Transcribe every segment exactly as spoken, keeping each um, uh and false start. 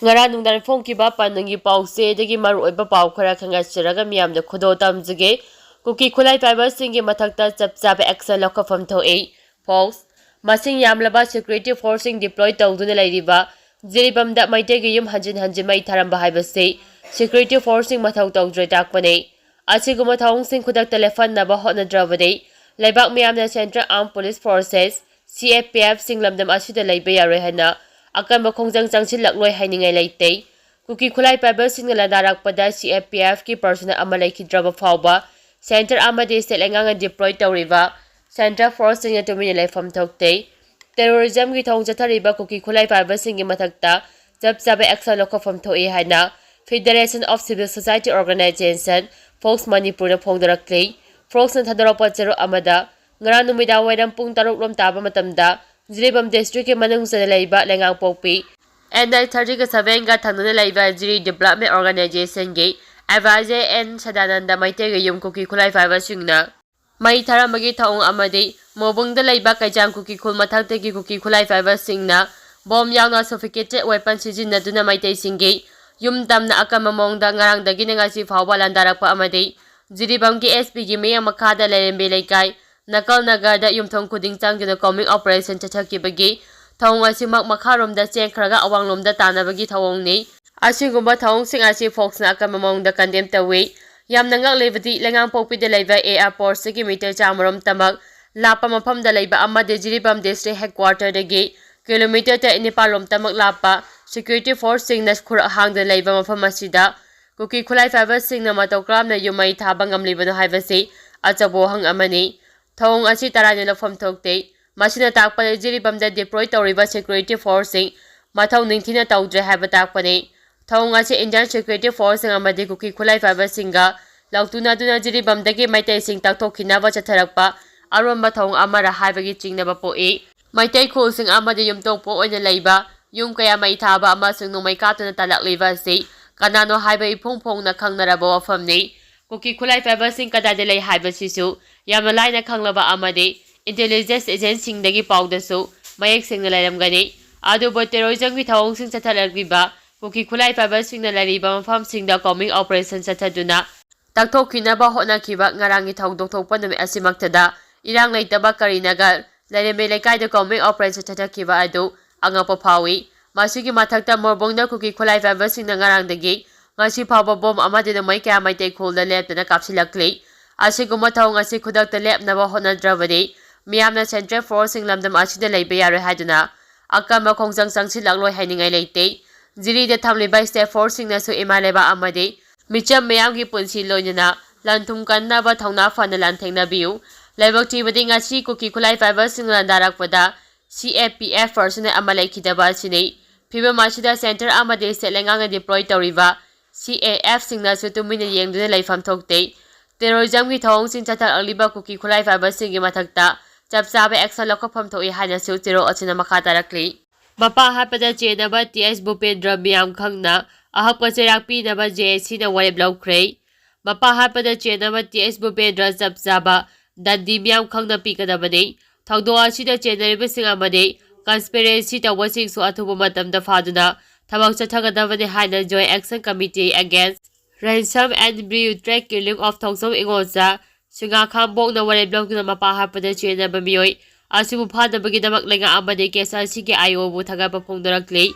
ꯉꯔꯥꯡ ꯅꯨꯡꯗꯥꯡ ꯐꯣꯡꯈꯤꯕ ꯄꯥꯟꯗꯝꯒꯤ ꯄꯥꯎꯆꯦꯗꯒꯤ ꯃꯔꯨꯑꯣꯏꯕ ꯄꯥꯎ ꯈꯔ ꯈꯪꯒꯠꯆꯔꯒ ꯃꯤꯌꯥꯝꯗ ꯈꯨꯗꯣꯜ ꯇꯝꯖꯒꯦ꯫ ꯀꯨꯀꯤ ꯈꯨꯠꯂꯥꯏ ꯄꯥꯏꯕꯁꯤꯡꯒꯤ ꯃꯊꯛꯇ ꯆꯞ ꯆꯥꯕ action ꯂꯧꯈꯠꯐꯝ ꯊꯣꯛꯏ꯫ Fox, ꯃꯁꯤꯡ ꯌꯥꯝꯂꯕ security forceꯁꯤꯡ deploy ꯇꯧꯗꯨꯅ ꯂꯩꯔꯤꯕ ꯖꯤꯔꯤꯕꯥꯝꯗ ꯃꯩꯇꯩꯒꯤ ꯌꯨꯝ ꯍꯟꯖꯤꯟ ꯍꯟꯖꯤꯟ ꯃꯩ ꯊꯥꯔꯝꯕ ꯍꯥꯏꯕꯁꯤ security forceꯁꯤꯡ ꯃꯊꯧ ꯇꯧꯗ꯭ꯔꯦ ꯇꯥꯛꯄꯅꯤ꯫ ꯑꯁꯤꯒꯨꯝꯕ ꯊꯧꯑꯣꯡꯁꯤꯡ ꯈꯨꯗꯛꯇ ꯂꯦꯞꯍꯟꯅꯕ ꯍꯣꯠꯅꯗ꯭ꯔꯕꯗꯤ ꯂꯩꯕꯥꯛ ꯃꯤꯌꯥꯝꯅ Central Armed Police Forces, C A P Fꯁꯤꯡ ꯂꯝꯗꯝ ꯑꯁꯤꯗ ꯂꯩꯕ ꯌꯥꯔꯣꯏ ꯍꯥꯏꯅ ꯑꯀꯟꯕ ꯈꯣꯡꯖꯪ ꯆꯪꯁꯤꯜꯂꯛꯂꯣꯏ ꯍꯥꯏꯅꯤꯡꯉꯥꯏ ꯂꯩꯇꯦ꯫ ꯀꯨꯀꯤ ꯈꯨꯠꯂꯥꯏ ꯄꯥꯏꯕꯁꯤꯡꯅ ꯂꯥꯟꯗꯥꯔꯛꯄꯗ C A P Fꯀꯤ personnel ꯑꯃ ꯂꯩꯈꯤꯗ꯭ꯔꯕ ꯐꯥꯎꯕ centre ꯑꯃꯗꯤ state ꯂꯩꯉꯥꯛꯅ deploy ꯇꯧꯔꯤꯕ central forceꯁꯤꯡꯅ ꯇꯨꯃꯤꯟꯅ ꯂꯩꯐꯝ ꯊꯣꯛꯇꯦ꯫ Terrorismꯒꯤ ꯊꯧꯑꯣꯡ ꯆꯠꯊꯔꯤꯕ ꯀꯨꯀꯤ ꯈꯨꯠꯂꯥꯏ ꯄꯥꯏꯕꯁꯤꯡꯒꯤ ꯃꯊꯛꯇ ꯆꯞ ꯆꯥꯕ action ꯂꯧꯈꯠꯐꯝ ꯊꯣꯛꯏ ꯍꯥꯏꯅ Federation of Civil Society Organization, Fox Manipurꯅ ꯐꯣꯡꯗꯣꯔꯛꯂꯤ꯫ Foxꯅ ꯊꯥꯗꯣꯔꯛꯄ ꯆꯦꯔꯣꯜ ꯑꯃꯗ, ꯉꯔꯥꯡ ꯅꯨꯃꯤꯗꯥꯡ ꯋꯥꯏꯔꯝ ꯄꯨꯡ ꯇꯔꯨꯛ ꯔꯣꯝ ꯇꯥꯕ ꯃꯇꯝꯗ ꯖꯤꯔꯤꯕꯥꯝ districtꯀꯤ ꯃꯅꯨꯡ ꯆꯟꯅ ꯂꯩꯕ ꯂꯩꯉꯥꯡꯄꯣꯛꯄꯤ N I thirty sevenꯒ ꯊꯪꯅꯅ ꯂꯩꯕ ꯖꯤꯔꯤ Development Organizationꯒꯤ advisor N ꯁꯗꯥꯅꯟꯗ ꯃꯩꯇꯩꯒꯤ ꯌꯨꯝ ꯀꯨꯀꯤ ꯈꯨꯠꯂꯥꯏ ꯄꯥꯏꯕꯁꯤꯡꯅ ꯃꯩ ꯊꯥꯔꯝꯕꯒꯤ ꯊꯧꯑꯣꯡ ꯑꯃꯗꯤ ꯃꯣꯕꯨꯡꯗ ꯂꯩꯕ ꯀꯩꯖꯥꯡ ꯀꯨꯀꯤ ꯈꯨꯜ ꯃꯊꯛꯇꯒꯤ ꯀꯨꯀꯤ ꯈꯨꯠꯂꯥꯏ ꯄꯥꯏꯕꯁꯤꯡꯅ bomb ꯌꯥꯎꯅ sophisticated weapon ꯁꯤꯖꯤꯟꯅꯗꯨꯅ ꯃꯩꯇꯩꯁꯤꯡꯒꯤ ꯌꯨꯝ ꯇꯝꯅ ꯑꯀꯟꯕ ꯃꯑꯣꯡꯗ ꯉꯔꯥꯡꯗꯒꯤꯅ ꯉꯁꯤ ꯐꯥꯎꯕ ꯂꯥꯟꯗꯥꯔꯛꯄ ꯑꯃꯗꯤ ꯖꯤꯔꯤꯕꯥꯝꯒꯤ S Pꯒꯤ ꯃꯤꯠꯌꯦꯡ ꯃꯈꯥꯗ ꯂꯩꯔꯦꯝꯕꯤ ꯂꯩꯀꯥꯏ ꯅꯀꯜ ꯅꯒꯔꯗ ꯌꯨꯝꯊꯣꯡ ꯈꯨꯗꯤꯡ ꯆꯪꯗꯨꯅ combing operation ꯆꯠꯊꯈꯤꯕꯒꯤ ꯊꯧꯑꯣꯡ ꯑꯁꯤꯃꯛ ꯃꯈꯥꯔꯣꯝꯗ ꯆꯦꯟꯈ꯭ꯔꯒ ꯑꯋꯥꯡꯂꯣꯝꯗ ꯇꯥꯟꯅꯕꯒꯤ ꯊꯧꯑꯣꯡꯅꯤ꯫ ꯑꯁꯤꯒꯨꯝꯕ ꯊꯧꯑꯣꯡꯁꯤꯡ ꯑꯁꯤ Foxꯅ ꯑꯀꯟꯕ ꯃꯑꯣꯡꯗ condemn ꯇꯧꯏ꯫ ꯌꯥꯝꯅ ꯉꯛꯂꯤꯕꯗꯤ ꯂꯩꯉꯥꯡꯄꯣꯛꯄꯤꯗ ꯂꯩꯕ A R forceꯇꯒꯤ meter ꯆꯥꯝꯃꯔꯣꯝꯇꯃꯛ ꯂꯥꯞꯄ ꯃꯐꯝꯗ ꯂꯩꯕ ꯑꯃꯗꯤ ꯖꯤꯔꯤꯕꯥꯝ district headquarterꯗꯒꯤ kilometer ꯇꯔꯦꯠ ꯅꯤꯄꯥꯜ ꯂꯣꯝꯇꯃꯛ ꯂꯥꯞꯄ security forceꯁꯤꯡꯅ ꯈꯨꯔ ꯍꯥꯡꯗꯨꯅ ꯂꯩꯕ ꯃꯐꯝ ꯑꯁꯤꯗ ꯀꯨꯀꯤ ꯈꯨꯠꯂꯥꯏ ꯄꯥꯏꯕꯁꯤꯡꯅ ꯃꯇꯧ ꯀꯔꯝꯅ ꯌꯨꯝ ꯃꯩ ꯊꯥꯕ ꯉꯝꯂꯤꯕꯅꯣ ꯍꯥꯏꯕꯁꯤ ꯑꯆꯧꯕ ꯋꯥꯍꯪ ꯑꯃꯅꯤ꯫ ꯊꯧꯑꯣꯡ ꯑꯁꯤ ꯇꯔꯥꯏꯅ ꯂꯧꯐꯝ ꯊꯣꯛꯇꯦ꯫ ꯃꯁꯤꯅ ꯇꯥꯛꯄꯗ ꯖꯤꯔꯤꯕꯥꯝꯗ deploy ꯇꯧꯔꯤꯕ security forceꯁꯤꯡ ꯃꯊꯧ ꯅꯤꯡꯊꯤꯅ ꯇꯧꯗ꯭ꯔꯦ ꯍꯥꯏꯕ ꯇꯥꯛꯄꯅꯤ꯫ ꯊꯧꯑꯣꯡ ꯑꯁꯤ Indian security forceꯁꯤꯡ ꯑꯃꯗꯤ ꯀꯨꯀꯤ ꯈꯨꯠꯂꯥꯏ ꯄꯥꯏꯕꯁꯤꯡꯒ ꯂꯥꯎꯊꯨꯅꯗꯨꯅ ꯖꯤꯔꯤꯕꯥꯝꯗꯒꯤ ꯃꯩꯇꯩꯁꯤꯡ ꯇꯥꯛꯊꯣꯛꯈꯤꯅꯕ ꯆꯠꯊꯔꯛꯄ ꯑꯔꯣꯟꯕ ꯊꯧꯑꯣꯡ ꯑꯃꯔ ꯍꯥꯏꯕꯒꯤ ꯆꯤꯡꯅꯕ ꯄꯣꯛꯏ꯫ ꯃꯩꯇꯩ ꯈꯨꯜꯁꯤꯡ ꯑꯃꯗꯤ ꯌꯨꯝꯊꯣꯡ ꯄꯣꯛ ꯑꯣꯏꯅ ꯂꯩꯕ ꯌꯨꯝ ꯀꯌꯥ ꯃꯩ ꯊꯥꯕ ꯑꯃꯁꯨꯡ ꯅꯣꯡꯃꯩ ꯀꯥꯞꯇꯨꯅ ꯇꯥꯜꯂꯛꯂꯤꯕ ꯑꯁꯤ ꯀꯅꯥꯅꯣ ꯍꯥꯏꯕ ꯏꯐꯣꯡ ꯐꯣꯡꯅ ꯈꯪꯅꯔꯕ ꯋꯥꯐꯝꯅꯤ꯫ ꯀꯨꯀꯤ ꯈꯨꯠꯂꯥꯏ ꯄꯥꯏꯕꯁꯤꯡ ꯀꯗꯥꯏꯗ ꯂꯩ ꯍꯥꯏꯕꯁꯤꯁꯨ ꯌꯥꯝꯅ ꯂꯥꯏꯅ ꯈꯪꯂꯕ ꯑꯃꯗꯤ intelligence agentꯁꯤꯡꯗꯒꯤ ꯄꯥꯎꯗꯁꯨ ꯃꯌꯦꯛ ꯁꯦꯡꯅ ꯂꯩꯔꯝꯒꯅꯤ꯫ ꯑꯗꯨꯕꯨ terrorismꯒꯤ ꯊꯧꯑꯣꯡꯁꯤꯡ ꯆꯠꯊꯔꯛꯂꯤꯕ ꯀꯨꯀꯤ ꯈꯨꯠꯂꯥꯏ ꯄꯥꯏꯕꯁꯤꯡꯅ ꯂꯩꯔꯤꯕ ꯃꯐꯝꯁꯤꯡꯗ combing operation ꯆꯠꯊꯗꯨꯅ ꯇꯛꯊꯣꯛꯈꯤꯅꯕ ꯍꯣꯠꯅꯈꯤꯕ ꯉꯔꯥꯡꯒꯤ ꯊꯧꯗꯣꯛ ꯊꯣꯛꯄ ꯅꯨꯃꯤꯠ ꯑꯁꯤꯃꯛꯇꯗ ꯏꯔꯥꯡ ꯂꯩꯇꯕ ꯀꯔꯤꯅꯒꯔ ꯂꯩꯔꯦꯝꯃꯤ ꯂꯩꯀꯥꯏꯗ combing operation ꯆꯠꯊꯈꯤꯕ ꯑꯗꯨ ꯑꯉꯛꯄ ꯐꯥꯎꯏ꯫ ꯃꯁꯤꯒꯤ ꯃꯊꯛꯇ ꯃꯣꯔꯕꯣꯡꯗ ꯀꯨꯀꯤ ꯈꯨꯠꯂꯥꯏ ꯄꯥꯏꯕꯁꯤꯡꯅ ꯉꯔꯥꯡꯗꯒꯤ ꯉꯁꯤ ꯐꯥꯎꯕ ꯕꯣꯝ ꯑꯃꯗꯤ ꯅꯣꯡꯃꯩ ꯀꯌꯥ ꯃꯩꯇꯩ ꯈꯨꯜꯗ ꯂꯦꯞꯇꯅ ꯀꯥꯞꯁꯤꯜꯂꯛꯂꯤ꯫ ꯑꯁꯤꯒꯨꯝꯕ ꯊꯧꯑꯣꯡ ꯑꯁꯤ ꯈꯨꯗꯛꯇ ꯂꯦꯞꯅꯕ ꯍꯣꯠꯅꯗ꯭ꯔꯕꯗꯤ ꯃꯤꯌꯥꯝꯅ central forceꯁꯤꯡ ꯂꯝꯗꯝ ꯑꯁꯤꯗ ꯂꯩꯕ ꯌꯥꯔꯣꯏ ꯍꯥꯏꯗꯨꯅ ꯑꯀꯟꯕ ꯈꯣꯡꯖꯪ ꯆꯪꯁꯤꯜꯂꯛꯂꯣꯏ ꯍꯥꯏꯅꯤꯡꯉꯥꯏ ꯂꯩꯇꯦ꯫ ꯖꯤꯔꯤꯗ ꯊꯝꯂꯤꯕ state forceꯁꯤꯡꯅꯁꯨ ꯏꯃꯥ ꯂꯩꯕꯥꯛ ꯑꯃꯗꯤ ꯃꯤꯆꯝ ꯃꯤꯌꯥꯝꯒꯤ ꯄꯨꯟꯁꯤ ꯂꯣꯏꯅꯅ ꯂꯟ ꯊꯨꯝ ꯀꯟꯅꯕ ꯊꯧꯅꯥ ꯐꯅ ꯂꯥꯟꯊꯦꯡꯅꯕꯤꯌꯨ꯫ ꯂꯥꯏꯕꯛ ꯊꯤꯕꯗꯤ ꯉꯁꯤ ꯀꯨꯀꯤ ꯈꯨꯠꯂꯥꯏ ꯄꯥꯏꯕꯁꯤꯡꯅ ꯂꯥꯟꯗꯥꯔꯛꯄꯗ C A P F personnel ꯑꯃ ꯂꯩꯈꯤꯗꯕ ꯑꯁꯤꯅꯤ꯫ ꯐꯤꯕꯝ ꯑꯁꯤꯗ centre ꯑꯃꯗꯤ state ꯂꯩꯉꯥꯛꯅ deploy ꯇꯧꯔꯤꯕ C A Fꯁꯤꯡꯅꯁꯨ ꯇꯨꯃꯤꯟꯅ ꯌꯦꯡꯗꯨꯅ ꯂꯩꯐꯝ ꯊꯣꯛꯇꯦ꯫ Terrorismꯒꯤ ꯊꯧꯑꯣꯡꯁꯤꯡ ꯆꯠꯊꯔꯛꯂꯤꯕ ꯀꯨꯀꯤ ꯈꯨꯠꯂꯥꯏ ꯄꯥꯏꯕꯁꯤꯡꯒꯤ ꯃꯊꯛꯇ ꯆꯞ ꯆꯥꯕ action ꯂꯧꯈꯠꯐꯝ ꯊꯣꯛꯏ ꯍꯥꯏꯅꯁꯨ ꯆꯦꯔꯣꯜ ꯑꯁꯤꯅ ꯃꯈꯥ ꯇꯥꯔꯛꯂꯤ꯫ ꯃꯄꯥ ꯍꯥꯠꯄꯗ ꯆꯦꯟꯅꯕ T S ꯚꯨꯄꯦꯟꯗ꯭ꯔ ꯃꯤꯌꯥꯝ ꯈꯪꯅ ꯑꯍꯛꯄ ꯆꯩꯔꯥꯛ ꯄꯤꯅꯕ J A Cꯅ ꯋꯥꯔꯦꯞ ꯂꯧꯈ꯭ꯔꯦ꯫ ꯃꯄꯥ ꯍꯥꯠꯄꯗ ꯆꯦꯟꯅꯕ T S ꯚꯨꯄꯦꯟꯗ꯭ꯔ ꯆꯞ ꯆꯥꯕ ꯗꯟꯗꯤ ꯃꯤꯌꯥꯝ ꯈꯪꯅ ꯄꯤꯒꯗꯕꯅꯤ꯫ ꯊꯧꯗꯣꯛ ꯑꯁꯤꯗ ꯆꯦꯟꯅꯔꯤꯕꯁꯤꯡ ꯑꯃꯗꯤ conspiracy ꯇꯧꯕꯁꯤꯡꯁꯨ ꯑꯊꯨꯕ ꯃꯇꯝꯗ ꯐꯥꯗꯨꯅ ꯊꯕꯛ ꯆꯠꯊꯒꯗꯕꯅꯤ ꯍꯥꯏꯅ Joint Action Committee Against Ransom and Brutal Killing of Thongchom Ingolcha ꯁꯤꯡꯉꯥ ꯈꯥꯡꯕꯣꯛꯅ ꯋꯥꯔꯦꯞ ꯂꯧꯗꯨꯅ ꯃꯄꯥ ꯍꯥꯠꯄꯗ ꯆꯦꯟꯅꯕ ꯃꯤꯑꯣꯏ ꯑꯁꯤꯕꯨ ꯐꯥꯅꯕꯒꯤꯗꯃꯛ ꯂꯩꯉꯥꯛ ꯑꯃꯗꯤ case ꯑꯁꯤꯒꯤ I O ꯕꯨ ꯊꯥꯒꯠꯄ ꯐꯣꯡꯗꯣꯔꯛꯂꯤ꯫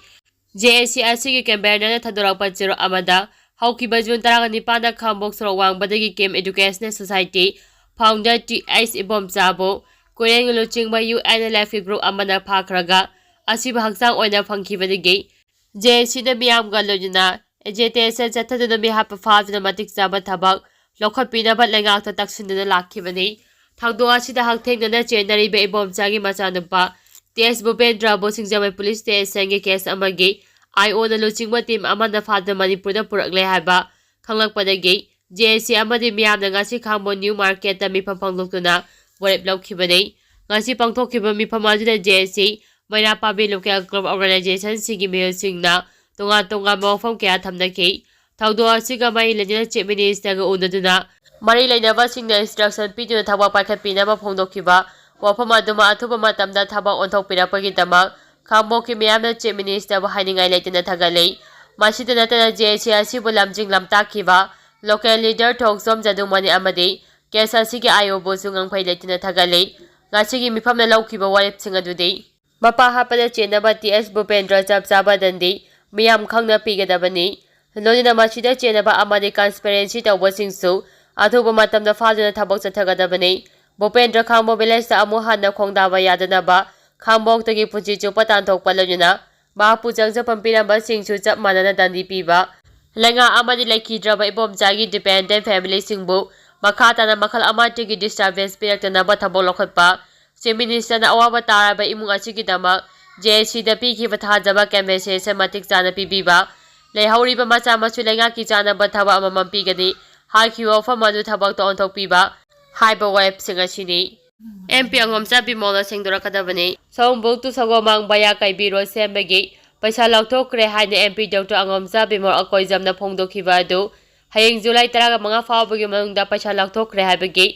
J A C ꯑꯁꯤꯒꯤ convenerꯅ ꯊꯥꯗꯣꯔꯛꯄ ꯆꯦꯔꯣꯜ ꯑꯃꯗ ꯍꯧꯈꯤꯕ June ꯇꯔꯥꯅꯤꯄꯥꯟꯗ ꯈꯥꯡꯕꯣꯛ ꯁꯣꯔꯣꯛ ꯋꯥꯡꯃꯗꯒꯤ Camp Educational Society founder T H ꯏꯕꯣꯝꯆꯥꯕꯨ ꯀꯣꯏꯔꯦꯡꯒ ꯂꯨꯆꯤꯡꯕ U N L F ꯀꯤ group ꯑꯃꯅ ꯐꯥꯈ꯭ꯔꯒ ꯑꯁꯤꯕꯨ ꯍꯛꯆꯥꯡ ꯑꯣꯏꯅ ꯐꯪꯈꯤꯕꯗꯒꯤ J A Cꯅ ꯃꯤꯌꯥꯝꯒ ꯂꯣꯏꯅꯅ agitation ꯆꯠꯊꯗꯨꯅ ꯃꯤꯍꯥꯠꯄ ꯐꯥꯗꯨꯅ ꯃꯇꯤꯛ ꯆꯥꯕ ꯊꯕꯛ ꯂꯧꯈꯠꯄꯤꯅꯕ ꯂꯩꯉꯥꯛꯇ ꯇꯛꯁꯤꯟꯗꯨꯅ ꯂꯥꯛꯈꯤꯕꯅꯤ꯫ ꯊꯧꯗꯣꯛ ꯑꯁꯤꯗ ꯍꯛꯊꯦꯡꯅꯅ ꯆꯦꯟꯅꯔꯤꯕ ꯏꯕꯣꯝꯆꯥꯒꯤ ꯃꯆꯥꯅꯨꯄꯥ T S ꯚꯨꯄꯦꯟꯗ꯭ꯔꯕꯨ ꯁꯤꯡꯖꯃꯩ police stationꯒꯤ case ꯑꯃꯒꯤ I Oꯅ ꯂꯨꯆꯤꯡꯕ team ꯑꯃꯅ ꯐꯥꯗꯨꯅ ꯃꯅꯤꯄꯨꯔꯗ ꯄꯨꯔꯛꯂꯦ ꯍꯥꯏꯕ ꯈꯪꯂꯛꯄꯗꯒꯤ J A C ꯑꯃꯗꯤ ꯃꯤꯌꯥꯝꯅ ꯉꯁꯤ ꯈꯥꯡꯕꯣꯛ New Marketꯇ ꯃꯤꯐꯝ ꯐꯣꯡꯗꯣꯛꯇꯨꯅ ꯋꯥꯔꯦꯞ ꯂꯧꯈꯤꯕꯅꯤ꯫ ꯉꯁꯤ ꯄꯥꯡꯊꯣꯛꯈꯤꯕ ꯃꯤꯐꯝ ꯑꯗꯨꯗ J A C, ꯃꯩꯔꯥ ꯄꯥꯝꯕꯤ local club organizationꯁꯤꯡꯒꯤ ꯃꯤꯑꯣꯏꯁꯤꯡꯅ ꯇꯣꯉꯥꯟ ꯇꯣꯉꯥꯟꯕ ꯋꯥꯐꯝ ꯀꯌꯥ ꯊꯝꯅꯈꯤ꯫ ꯊꯧꯗꯣꯛ ꯑꯁꯤꯒ ꯃꯔꯤ ꯂꯩꯅꯅ Chief Ministerꯒ ꯎꯅꯗꯨꯅ ꯃꯔꯤ ꯂꯩꯅꯕꯁꯤꯡꯅ instruction ꯄꯤꯗꯨꯅ ꯊꯕꯛ ꯄꯥꯏꯈꯠꯄꯤꯅꯕ ꯐꯣꯡꯗꯣꯛꯈꯤꯕ ꯋꯥꯐꯝ ꯑꯗꯨꯃꯛ ꯑꯊꯨꯕ ꯃꯇꯝꯗ ꯊꯕꯛ ꯑꯣꯟꯊꯣꯛꯄꯤꯔꯛꯄꯒꯤꯗꯃꯛ ꯈꯥꯡꯕꯣꯛꯀꯤ ꯃꯤꯌꯥꯝꯅ Chief Ministerꯕꯨ ꯍꯥꯏꯅꯤꯡꯉꯥꯏ ꯂꯩꯇꯅ ꯊꯥꯒꯠꯂꯤ꯫ ꯃꯁꯤꯗ ꯅꯠꯇꯅ JAC ꯑꯁꯤꯕꯨ ꯂꯝꯖꯤꯡ ꯂꯝꯇꯥꯛꯈꯤꯕ local leader ꯊꯣꯛꯆꯣꯝ ꯖꯗꯨꯃꯅꯤ ꯑꯃꯗꯤ case ꯑꯁꯤꯒꯤ IOꯕꯨꯁꯨ ꯉꯝꯈꯩ ꯂꯩꯇꯅ ꯊꯥꯒꯠꯂꯤ꯫ ꯉꯁꯤꯒꯤ ꯃꯤꯐꯝꯅ ꯂꯧꯈꯤꯕ ꯋꯥꯔꯦꯞꯁꯤꯡ ꯑꯗꯨꯗꯤ ꯃꯄꯥ ꯍꯥꯠꯄꯗ ꯆꯦꯟꯅꯕ ꯇꯤ ꯑꯦꯁ ꯚꯨꯄꯦꯟꯗ꯭ꯔ ꯆꯞ ꯆꯥꯕ ꯗꯟꯗꯤ ꯃꯤꯌꯥꯝ ꯈꯪꯅ ꯄꯤꯒꯗꯕꯅꯤ꯫ ꯂꯣꯏꯅꯅ ꯃꯁꯤꯗ ꯆꯦꯟꯅꯕ ꯑꯃꯗꯤ conspiracy ꯇꯧꯕꯁꯤꯡꯁꯨ ꯑꯊꯨꯕ ꯃꯇꯝꯗ ꯐꯥꯗꯨꯅ ꯊꯕꯛ ꯆꯠꯊꯒꯗꯕꯅꯤ꯫ ꯚꯨꯄꯦꯟꯗ꯭ꯔ ꯈꯥꯡꯕꯣꯛ villageꯇ ꯑꯃꯨꯛ ꯍꯟꯅ ꯈꯣꯡꯗꯥꯕ ꯌꯥꯗꯅꯕ ꯈꯥꯡꯕꯣꯛꯇꯒꯤ ꯄꯨꯟꯁꯤ ꯆꯨꯞꯄ ꯇꯥꯟꯊꯣꯛꯄ ꯂꯣꯏꯅꯅ ꯃꯍꯥꯛꯄꯨ ꯆꯪꯖꯐꯝ ꯄꯤꯔꯝꯕꯁꯤꯡꯁꯨ ꯆꯞ ꯃꯥꯟꯅꯅ ꯗꯟꯗꯤ ꯄꯤꯕ, ꯂꯩꯉꯥꯛ ꯑꯃꯗꯤ ꯂꯩꯈꯤꯗ꯭ꯔꯕ ꯏꯕꯣꯝꯆꯥꯒꯤ dependent familyꯁꯤꯡꯕꯨ ꯃꯈꯥ ꯇꯥꯅ ꯃꯈꯜ ꯑꯃꯠꯇꯒꯤ disturbance ꯄꯤꯔꯛꯇꯅꯕ ꯊꯕꯛ ꯂꯧꯈꯠꯄ, Chief Ministerꯅ ꯑꯋꯥꯕ ꯇꯥꯔꯕ ꯏꯃꯨꯡ ꯑꯁꯤꯒꯤꯗꯃꯛ JACꯗ ꯄꯤꯈꯤꯕ ꯊꯥꯖꯕ compensation ꯃꯇꯤꯛ ꯆꯥꯅ ꯄꯤꯕꯤꯕ, ꯂꯩꯍꯧꯔꯤꯕ ꯃꯆꯥ ꯃꯁꯨ ꯂꯩꯉꯥꯛꯀꯤ ꯆꯥꯅꯕ ꯊꯕꯛ ꯑꯃꯃꯝ ꯄꯤꯒꯅꯤ ꯍꯥꯏꯈꯤꯕ ꯋꯥꯐꯝ ꯑꯗꯨ ꯊꯕꯛꯇ ꯑꯣꯟꯊꯣꯛꯄꯤꯕ ꯍꯥꯏꯕ ꯋꯥꯔꯦꯞꯁꯤꯡ ꯑꯁꯤꯅꯤ꯫ MP ꯑꯉꯣꯝꯆꯥ ꯕꯤꯃꯣꯜꯅ ꯁꯦꯡꯗꯣꯔꯛꯀꯗꯕꯅꯤ꯫ ꯁꯑꯣꯝꯕꯨꯡ to Sagolband via ꯀꯩꯕꯤ road ꯁꯦꯝꯕꯒꯤ ꯄꯩꯁꯥ ꯂꯧꯊꯣꯛꯈ꯭ꯔꯦ ꯍꯥꯏꯅ MP Doctor ꯑꯉꯣꯝꯆꯥ ꯕꯤꯃꯣꯜ ꯑꯀꯣꯏꯖꯝꯅ ꯐꯣꯡꯗꯣꯛꯈꯤꯕ ꯑꯗꯨ ꯍꯌꯦꯡ ꯖꯨꯂꯥꯏ ꯇꯔꯥꯃꯉꯥ ꯐꯥꯎꯕꯒꯤ ꯃꯅꯨꯡꯗ ꯄꯩꯁꯥ ꯂꯧꯊꯣꯛꯈ꯭ꯔꯦ ꯍꯥꯏꯕꯒꯤ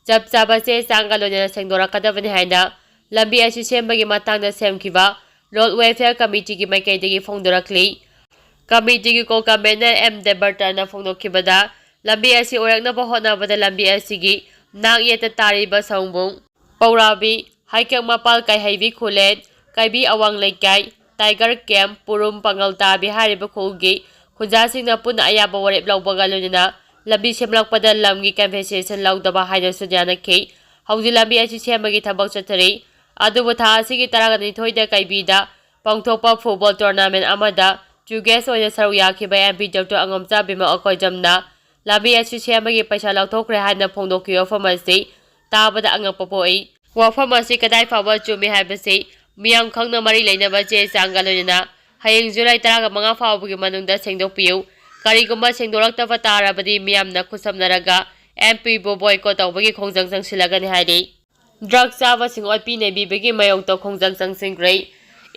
ꯆꯞ ꯆꯥꯕ ꯆꯦ ꯆꯥꯡꯒ ꯂꯣꯏꯅꯅ ꯁꯦꯡꯗꯣꯔꯛꯀꯗꯕꯅꯤ ꯍꯥꯏꯅ ꯂꯝꯕꯤ ꯑꯁꯤ ꯁꯦꯝꯕꯒꯤ ꯃꯇꯥꯡꯗ ꯁꯦꯝꯈꯤꯕ Road Welfare Committeeꯒꯤ ꯃꯥꯏꯀꯩꯗꯒꯤ ꯐꯣꯡꯗꯣꯔꯛꯂꯤ꯫ Committeeꯒꯤ co-convener M ꯗꯦꯕꯔꯇꯅ ꯐꯣꯡꯗꯣꯛꯈꯤꯕꯗ, ꯂꯝꯕꯤ ꯑꯁꯤ ꯑꯣꯏꯔꯛꯅꯕ ꯍꯣꯠꯅꯕꯗ ꯂꯝꯕꯤ ꯑꯁꯤꯒꯤ ꯅꯥꯛ ꯌꯦꯠꯇ ꯇꯥꯔꯤꯕ ꯁꯑꯣꯝꯕꯨꯡ, ꯄꯧꯔꯥꯕꯤ, ꯍꯩꯀꯛ ꯃꯄꯥꯜ, ꯀꯩꯍꯩꯕꯤ ꯈꯨꯂꯦꯟ, ꯀꯩꯕꯤ ꯑꯋꯥꯡ ꯂꯩꯀꯥꯏ, Tiger Camp, ꯄꯨꯔꯨꯝ, ꯄꯥꯉꯜ ꯇꯥꯕꯤ ꯍꯥꯏꯔꯤꯕ ꯈꯨꯜꯒꯤ ꯈꯨꯟꯖꯥꯁꯤꯡꯅ ꯄꯨꯟꯅ ꯑꯌꯥꯕ ꯋꯥꯔꯦꯞ ꯂꯧꯕꯒ ꯂꯣꯏꯅꯅ ꯂꯝꯕꯤ ꯁꯦꯝꯂꯛꯄꯗ ꯂꯝꯒꯤ compensation ꯂꯧꯗꯕ ꯍꯥꯏꯅꯁꯨ ꯌꯥꯅꯈꯤ꯫ ꯍꯧꯖꯤꯛ ꯂꯝꯕꯤ ꯑꯁꯤ ꯁꯦꯝꯕꯒꯤ ꯊꯕꯛ ꯆꯠꯊꯔꯤ꯫ ꯑꯗꯨꯕꯨ ꯊꯥ ꯑꯁꯤꯒꯤ ꯇꯔꯥꯅꯤꯊꯣꯏꯗ ꯀꯩꯕꯤꯗ ꯄꯥꯡꯊꯣꯛꯄ football tournament ꯑꯃꯗ chief guest ꯑꯣꯏꯅ ꯁꯔꯨꯛ ꯌꯥꯈꯤꯕ MP Doctor ꯑꯉꯣꯝꯆꯥ ꯕꯤꯃꯣꯜ ꯑꯀꯣꯏꯖꯝꯅ ꯂꯝꯕꯤ ꯑꯁꯤ ꯁꯦꯝꯕꯒꯤ ꯄꯩꯁꯥ ꯂꯧꯊꯣꯛꯈ꯭ꯔꯦ ꯍꯥꯏꯅ ꯐꯣꯡꯗꯣꯛꯈꯤꯕ ꯋꯥꯐꯝ ꯑꯁꯤ ꯇꯥꯕꯗ ꯑꯉꯛꯄ ꯄꯣꯛꯏ꯫ ꯋꯥꯐꯝ ꯑꯁꯤ ꯀꯗꯥꯏ ꯐꯥꯎꯕ ꯆꯨꯝꯃꯤ ꯍꯥꯏꯕꯁꯤ ꯃꯤꯌꯥꯝ ꯈꯪꯅ ꯃꯔꯤ ꯂꯩꯅꯕ ꯆꯦ ꯆꯥꯡꯒ ꯂꯣꯏꯅꯅ ꯍꯌꯦꯡ ꯖꯨꯂꯥꯏ ꯇꯔꯥꯃꯉꯥ ꯐꯥꯎꯕꯒꯤ ꯃꯅꯨꯡꯗ ꯁꯦꯡꯗꯣꯛꯄꯤꯌꯨ꯫ ꯀꯔꯤꯒꯨꯝꯕ ꯁꯦꯡꯗꯣꯛꯂꯛꯇꯕ ꯇꯥꯔꯕꯗꯤ ꯃꯤꯌꯥꯝꯅ ꯈꯨꯠꯁꯝꯅꯔꯒ MPꯕꯨ boycott ꯇꯧꯕꯒꯤ ꯈꯣꯡꯖꯪ ꯆꯪꯁꯤꯜꯂꯒꯅꯤ ꯍꯥꯏꯔꯤ꯫ Drug ꯆꯥꯕꯁꯤꯡ ꯑꯣꯠꯄꯤ ꯅꯩꯕꯤꯕꯒꯤ ꯃꯥꯌꯣꯛꯇ ꯈꯣꯡꯖꯪ ꯆꯪꯁꯤꯟꯈ꯭ꯔꯦ꯫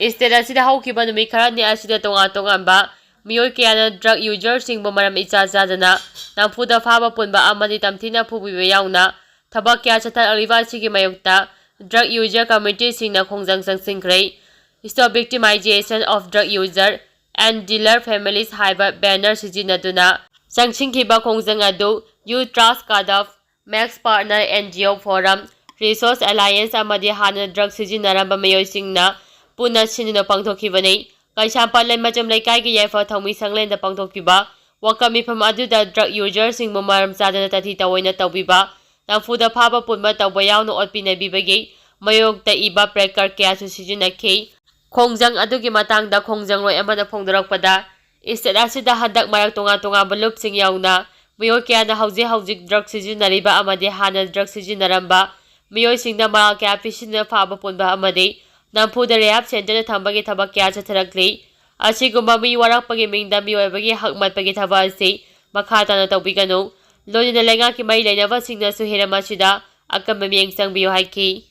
State ꯑꯁꯤꯗ ꯍꯧꯈꯤꯕ ꯅꯨꯃꯤꯠ ꯈꯔꯅꯤ ꯑꯁꯤꯗ ꯇꯣꯉꯥꯟ ꯇꯣꯉꯥꯟꯕ ꯃꯤꯑꯣꯏ ꯀꯌꯥꯅ drug userꯁꯤꯡꯕꯨ ꯃꯔꯝ ꯏꯆꯥ ꯆꯥꯗꯅ ꯅꯝꯐꯨꯗ ꯐꯥꯕ ꯄꯨꯟꯕ ꯑꯃꯗꯤ ꯇꯝꯊꯤꯅ ꯐꯨꯕꯤꯕ ꯌꯥꯎꯅ ꯊꯕꯛ ꯀꯌꯥ ꯆꯠꯊꯔꯛꯂꯤꯕ ꯑꯁꯤꯒꯤ ꯃꯥꯌꯣꯛꯇ drug user committeeꯁꯤꯡꯅ ꯈꯣꯡꯖꯪ ꯆꯪꯁꯤꯟꯈ꯭ꯔꯦ꯫ Stop Victimization of Drug User and Dealer Families ꯍꯥꯏꯕ banner ꯁꯤꯖꯤꯟꯅꯗꯨꯅ ꯆꯪꯁꯤꯟꯈꯤꯕ ꯈꯣꯡꯖꯪ ꯑꯗꯨ Youth Trust Kadaf, Max Partner N G O Forum, Resource Alliance ꯑꯃꯗꯤ ꯍꯥꯟꯅ drug ꯁꯤꯖꯤꯟꯅꯔꯝꯕ ꯃꯤꯑꯣꯏꯁꯤꯡꯅ ꯄꯨꯟꯅ ꯁꯤꯟꯗꯨꯅ ꯄꯥꯡꯊꯣꯛꯈꯤꯕꯅꯤ꯫ ꯀꯩꯁꯥꯝꯄꯥꯠ ꯂꯩꯃꯖꯝ ꯂꯩꯀꯥꯏꯒꯤ ꯌꯥꯏꯐ ꯊꯧꯃꯤ ꯁꯪꯂꯦꯟꯗ ꯄꯥꯡꯊꯣꯛꯈꯤꯕ ꯋꯥꯀꯠ ꯃꯤꯐꯝ ꯑꯗꯨꯗ drug userꯁꯤꯡꯕꯨ ꯃꯔꯝ ꯆꯥꯗꯅ ꯇꯊꯤ ꯇꯑꯣꯏꯅ ꯇꯧꯕꯤꯕ, ꯅꯝꯐꯨꯗ ꯐꯥꯕ ꯄꯨꯟꯕ ꯇꯧꯕ ꯌꯥꯎꯅ ꯑꯣꯠꯄꯤ ꯅꯩꯕꯤꯕꯒꯤ ꯃꯥꯌꯣꯛꯇ ꯏꯕ placard ꯀꯌꯥꯁꯨ ꯁꯤꯖꯤꯟꯅꯈꯤ꯫ ꯈꯣꯡꯖꯪ ꯑꯗꯨꯒꯤ ꯃꯇꯥꯡꯗ ꯈꯣꯡꯖꯪꯂꯣꯏ ꯑꯃꯅ ꯐꯣꯡꯗꯣꯔꯛꯄꯗ, state ꯑꯁꯤꯗ ꯍꯟꯗꯛ ꯃꯔꯛ ꯇꯣꯉꯥꯟ ꯇꯣꯉꯥꯟꯕ ꯂꯨꯞꯁꯤꯡ ꯌꯥꯎꯅ ꯃꯤꯑꯣꯏ ꯀꯌꯥꯅ ꯍꯧꯖꯤꯛ ꯍꯧꯖꯤꯛ drug ꯁꯤꯖꯤꯟꯅꯔꯤꯕ ꯑꯃꯗꯤ ꯍꯥꯟꯅ drug ꯁꯤꯖꯤꯟꯅꯔꯝꯕ ꯃꯤꯑꯣꯏꯁꯤꯡꯗ ꯃꯔꯥꯜ ꯀꯌꯥ ꯄꯤꯁꯤꯟꯗꯨꯅ ꯐꯥꯕ ꯄꯨꯟꯕ ꯑꯃꯗꯤ ꯅꯝꯐꯨꯗ rehab centreꯗ ꯊꯝꯕꯒꯤ ꯊꯕꯛ ꯀꯌꯥ ꯆꯠꯊꯔꯛꯂꯤ꯫ ꯑꯁꯤꯒꯨꯝꯕ ꯃꯤ ꯋꯥꯔꯛꯄꯒꯤ ꯃꯤꯡꯗ ꯃꯤꯑꯣꯏꯕꯒꯤ ꯍꯛ ꯃꯠꯄꯒꯤ ꯊꯕꯛ ꯑꯁꯤ ꯃꯈꯥ ꯇꯥꯅ ꯇꯧꯕꯤꯒꯅꯨ꯫ ꯂꯣꯏꯅꯅ ꯂꯩꯉꯥꯛꯀꯤ ꯃꯔꯤ ꯂꯩꯅꯕꯁꯤꯡꯅꯁꯨ ꯍꯤꯔꯝ ꯑꯁꯤꯗ ꯑꯀꯟꯕ ꯃꯤꯠꯌꯦꯡ ꯆꯪꯕꯤꯌꯨ ꯍꯥꯏꯈꯤ꯫